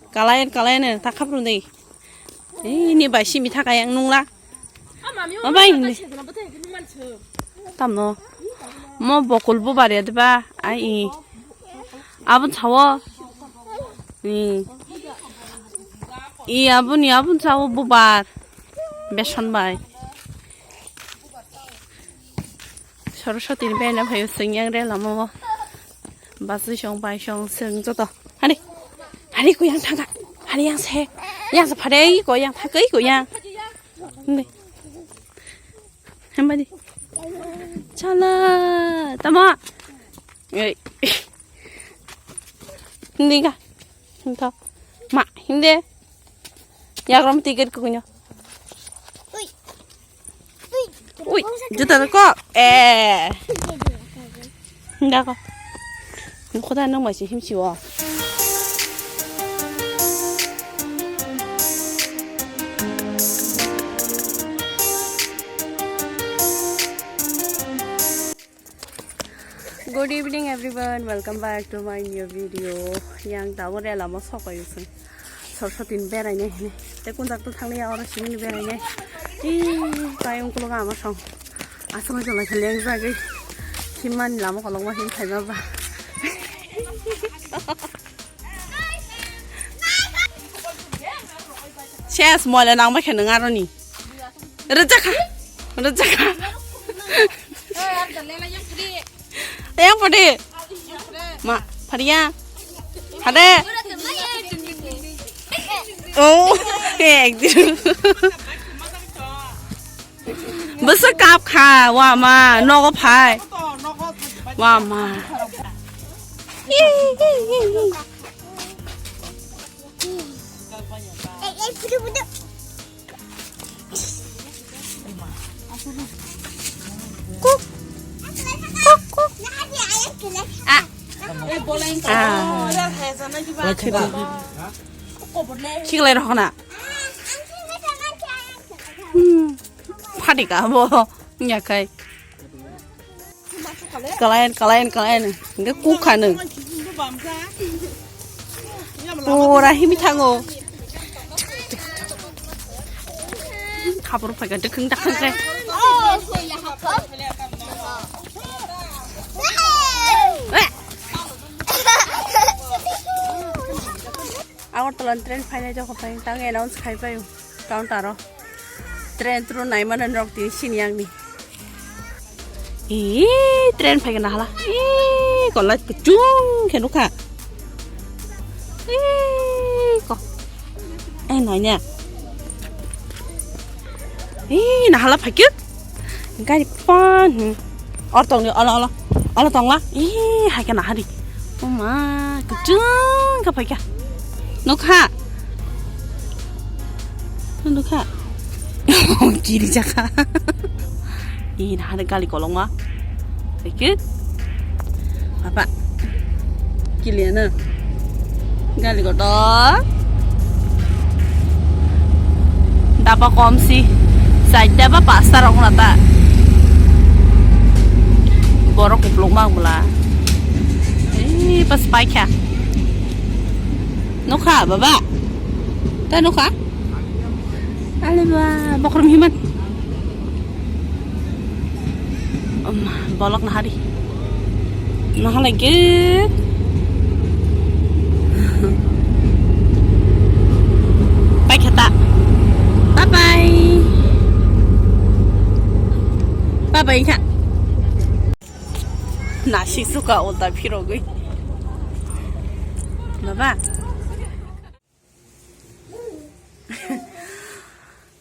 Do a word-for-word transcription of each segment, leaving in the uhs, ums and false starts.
Kalayan, kalayan, ta khapru dei. Ini bai simi thaka yang nungla. Mabai hindi. Tamno. Mo bokol bo bari adba. Ai i. Abun sawo. I. I abun, i abun sawo bubar. Beson bai. Soroswati ni bena phaio, seng yang re lama o. Basui song bai song seng joto. Hani. Hani ko yang thangka. Hani yang se. Yang se phare ko yang thakai ko yang. Hindi. Hembadi. Chala. Tama. Ei. Hindi ka. Hindi. Ma. Hindi. Yagram ticket ko kunya. Ui. Ui. Juta ko. Eh. Hindi ko. Nukho da nang mai se himsi o. Good evening everyone, welcome back to my new video. Yang tabo rela mo sokoyusung. Soroswati ni berainai hini. Te kunjak to thangli ya oro simini berainai. Ih, tai ungkulo ama song. Asal jolai khe lengjagwi. Himani lama kolokma him khaima ba. Ses moile nangma khe nang aroni. Rejak kha. Rejak kha. Yang pade. Ma, pharia. Hade. Oh, ek din. Bwswk kap kha, wa ma, nogo phai. Wa ma. Kuk. Kuk, kuk. Ah. Ah. Khiklai rok na. Hmm. Phadi ka bo. Nya khai. Kalayan, kalayan, kalayan. Hingke kuk kha nung. Pura himi thango. Khapur phaikha, dekhung dakhung khe. Agartala ni train phainai jokho phai tang announce khai pai o counter o. Train tru naimano norok tini sini yang ni. Ee, train phai gana hala. Ee, ko light kuchung khe nukha. Ee, ko. Ee, naina. Ee, nahala phaikhe. Gari pan. Hmm. Or tongni, olo, olo. Olo tongla. Ee, hai khe nahari. Oma, kuchung khe phaikha. Nukha. Nukha. Kiri jakha. Ee, nahari gali kolongma. Phaikhe. Apa? Kiliana. Gali kotor. Daba kom si. Side daba pasta rok na ta. Borok kupluk mang bula. Eh, pas paikha. Nukha, baba. Ta nukha? Ale ba, bokrom himan. Om, bolok nahari. Nahalai ke. Pai khata. Bye bye. Bye bye kha. Nasi suka ulta phirogwi. Baba.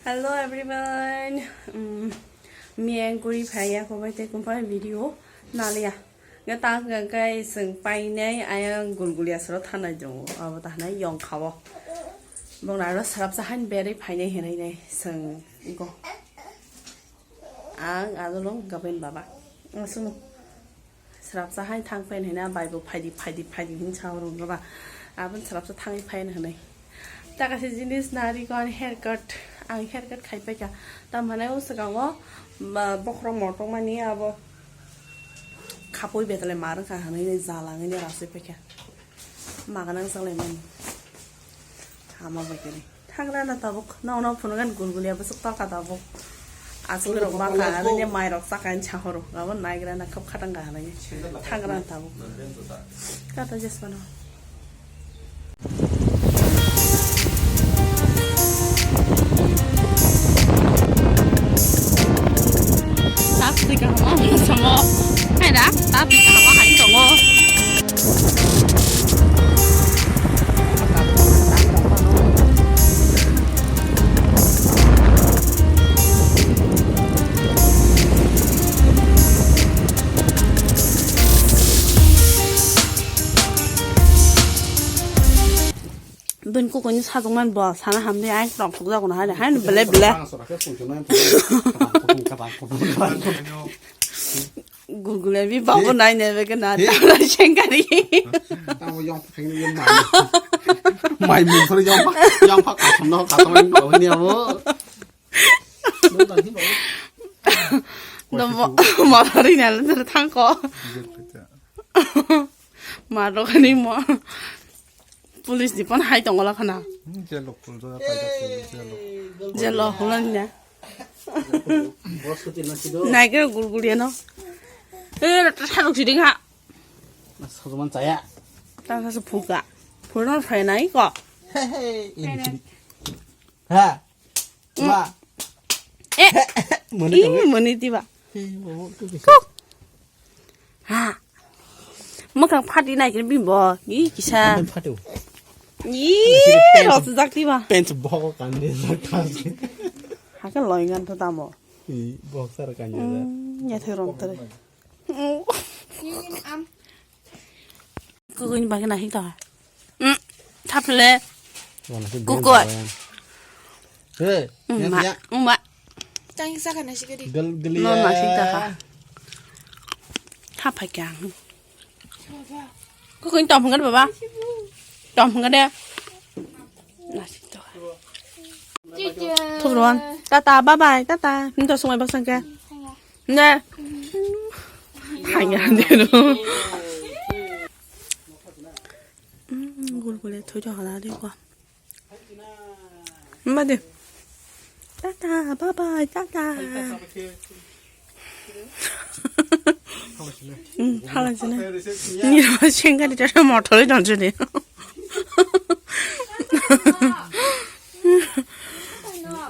Hello everyone. Um, miyang guri phai ya kobai te kumpai video naliya. Nga tang nga kai seng painai ayang gulgulia soro thanai jongo. Abo tahnai yong khawo. Bong naro sarap sahan beri phainai hinai nai seng go. Ang adolong gaben baba. Ang sunu. Srapsa hai thang pen hina bai bo phaidi, phaidi, phaidi hin sa rung ba. Abon srapsa thang phain hinai. Ta kaisa jinis nari ko ani haircut. Ang haircut khai paikha. Tam hanai o swkango, ba, bokhorok motong mani abo. Khapui betale mar wngkha hwnwi jala wngwi rasui paikha. Maga nang chalaimani. Hama bai kani. Thangra na tabuk. Nong nong phunukgan gulgulia bwswk torka tabuk. Aswk rok bakha hwnwi mairok chakha hwnwi sahoro. Abo naigra na khap khatang kha hwnwi. Thangra na tabuk. Kata jesmano. Tapsika hama samo. Hai da, tapsika hama hai tongo. Bini kukuini sajwkmani bo sana hamdi, ai rok thukjago na hai, hai bele bele. Gulgule bi babu nai nebe ke na, he? Tara sengkari. Tamo yong phak ni yong mai. Mai mun thori yong phak, yong phak kasom no, kasom ni babu ni amo. Domo, motori na le thangko. Marok ani mo. Police ni phone hai tongo la khana. Hmm, jelo khuljo ya, paida khuljo, jelo. Jelo, hulan ya. Naikhe gulguliano. Eh, rata tharuk siding ha. Sojoman chaya. Tang sa phuka. Phurno phai nai ko. Hey, hey, ini. Ha. Mm. Ma. Eh. Mani. Ih, tahu. Mani tiba. Hey, mau tu bisa. Kok. Ha. Mwkhang phati nai khe bini bo. Ih, kisa. Phantu. Ih, pants, rosjak tiba. Pants bogo kandi jak. Hakhe loingan to tamo. Ih, boxer kandi jak. Hmm, ya thai rom tare. Kukui ni bagwi nahik tong. Mm, thaphile. Kukui. He, mm, ya, ma, ya. Mm, ma. Tang saka na sikadi. Gel, gel. No, ya. Nahik tong. Thaphai kya. Kukui ni tong phungan baba. Tong phungan de. Nahik tong. Thubron. Tata, bye bye, tata. Nito sumai bak sangke. Ne. Hanya dero. Mm, gul gule thoi jok hala de kwa. Mba de. Tata, bye bye, tata. Mm, hala jene. Ni ma sengkari tata motor le don jene.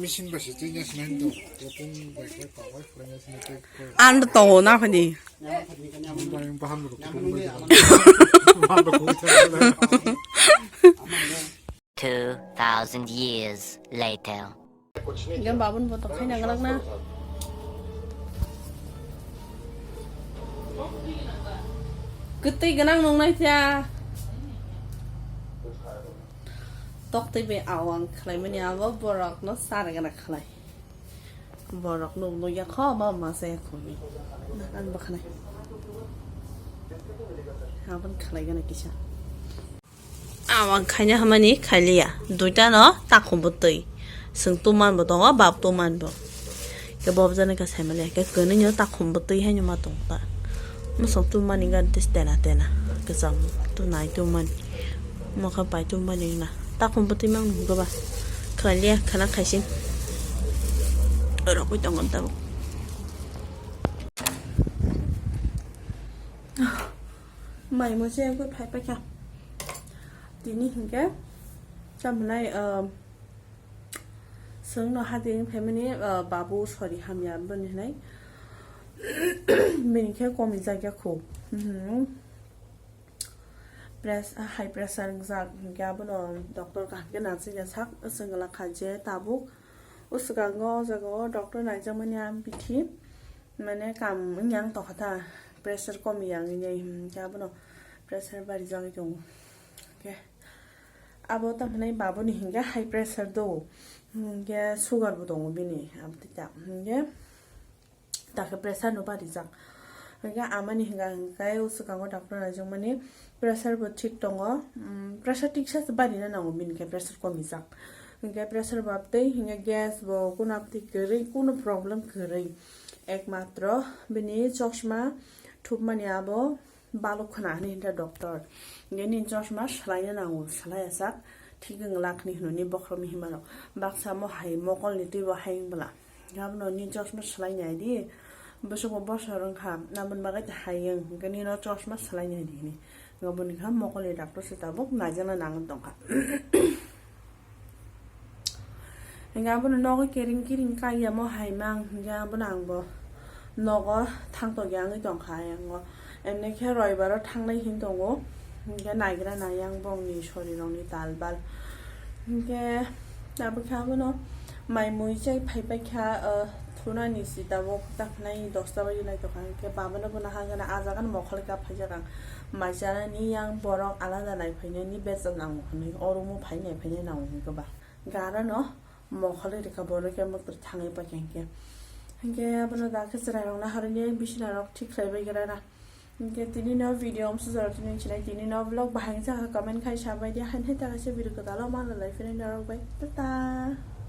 Machine bai se twi nya sinai do. Proton bai khe pawai khlai nya sinai tei khe. Ang tongo na phani. Bai baham ro kutung bai. Baham ro kutung. Two thousand years later. Gan babun bo tong khaina galak na. Kwtwi gwnang nung nai cha. Tok twi bai awang khlai mani abo borok no sar gana khlai. Borok nuk nuk ya kho ma ma se kho ni. Ang bo khnai. Abon khlai gana kisa. Awang khaina hamani khailiya. Duita no takhum bwtwi. Swng tuman bo tongo, bab tuman bo. Ke bob jani ka saimali, ke kwnwi no takhum bwtwi haino ma tong ta. Mosong tumani ga dis tena tena. Kwcham tunai tumani. Mokha pai tumani na. Takhum bwtwi mang nung ba. Khailiya, khana khaisin. Rokwi tongo tabuk. Mai mo se ko phai pa kha. Tini hinkhe, chamnai, um, Chwngno hati wng phaimani, ah, babu sori hamya bini hinwi. Bini khe komijak ya kho. Mhm. Pres-, high pressure wngjak hinkhe abono doctor kaham khe nansingya sak, chwng glak kha je tabuk. O swkango o jaga o doctor naijakmani ang bithi, mane, kam wngya wng tongkha ta, pressure komiya wngwi, hinkhe abono pressure barijagwi tongo. Hinkhe Abo tamo hinai babuni hinkhe high pressure do, hinkhe sugar bo tongo bini, abo tei ta hinkhe takhe pressure no barijak. Hinkhe amani hinkha hinkhe o swkango doctor naijakmani pressure bo thik tongo, um, pressure thik sa se barina nango bini khe pressure komijak. Hinkhe pressure bo tei hinkhe gas bo kuno tei kwrwi kuno problem kwrwi, ekmatro bini chosma Thupmani abo baluk khna hwnwi hwnta doctor. Nini chosma swlaina nango, swlaiya sak thik wng lak ni hwnwi bokhorokni hima rok. Baksa mo hai mokol ni twi bo hai wng bwla. Abono ni chosma swlaina di. Bwswk bo bosor wng kha, aboni bagwi ta hai wng. Hwnkhe nino chosma swlaina di hwnwi. Aboni kha mokol ni doctor se tabuk naijakna nangwi tongkha. Hingke abono nogo kering kering kaiyamo hai mang, hingke abono ang bo nogo thang tongya wngwi tongkha ayang o. Emne khe roibaro thangnai hin tongo, hingke naigra nai ang bongni sorirokni tal bal. Hingke tabuk khe abono mai mui chai phaipai kha, ah, thunani sita bo takhnai dosta baji nai tongkha, hingke babano bono hagana ah jagano mokol kap phaijak ang. Mai chanani yang borok alada nai phainani bechal nango hinwi, oro mo phai nai phainai nango hinwi ba. Gara no mokol rika borok khe mokol thangwi paikha hinkhe. Hinkhe abono dakhe chwrairok naharwi bisina rok thik khlaibai gra na. Hinkhe tini no video amsajak tini chinai tini no vlog bahai wngsa comment khai sabai di, haini hai ta kaisa video kwtal o manlai phini norok bai. Tata.